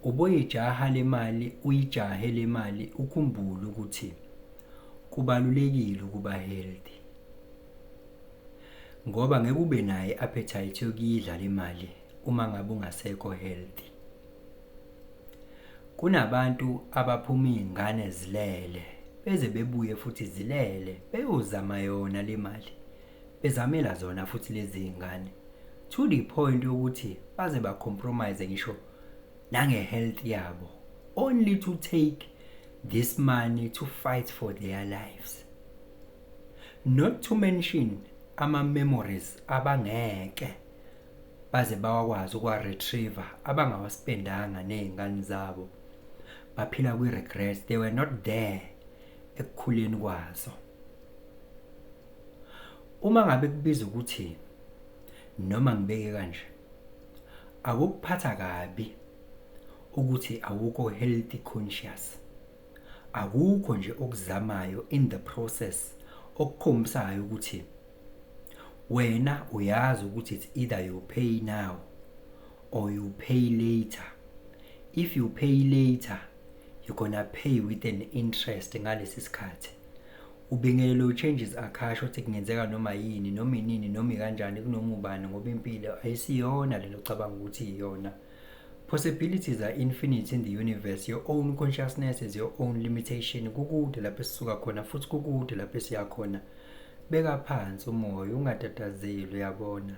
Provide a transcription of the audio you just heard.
Uboyijaha le mali, uyijahe le mali, ukhumbule ukuthi kubalulekile ukuba healthy ngoba ngeke ube nayo i-appetite yokuyidla le mali uma ngabe ungasekho healthy. Kunabantu abaphuma iy'ngane zilele, beze bebuye futhi zilele, beyozama yona le mali, bezamela zona futhi lezi y'ngane to the point yokuthi baze ba-compromise ngisho nange-health yabo, only to take this money to fight for their lives. Not to mention ama-memories abangeke baze bawakwazi ukuwa-retrieve, abangawaspendanga ney'ngane zabo. Baphila kwi-regrets, they were not there ekukhuleni kwazo. Uma ngabe kubiza ukuthi, noma ngibeke kanje, akukuphatha kabi ukuthi awukho healthy conscious, akukho nje okuzamayo in the process okukhombisayo ukuthi wena uyazi ukuthi it's either you pay now or you pay later. If you pay later, you're gonna pay with an interest. Ngalesi sikhathi ubingelelo changes akasho ukuthi kungenzeka noma yini, noma inini, noma ikanjani, kunoma ubani, ngoba impilo ayisiyona lento ocabanga ukuthi iyona. Possibilities are infinite in the universe. Your own consciousness is your own limitation. Kukude lapho esisuka khona futhi kukude lapho esiya khona. Beka phansi umoya, ungatatazeli, uyabona.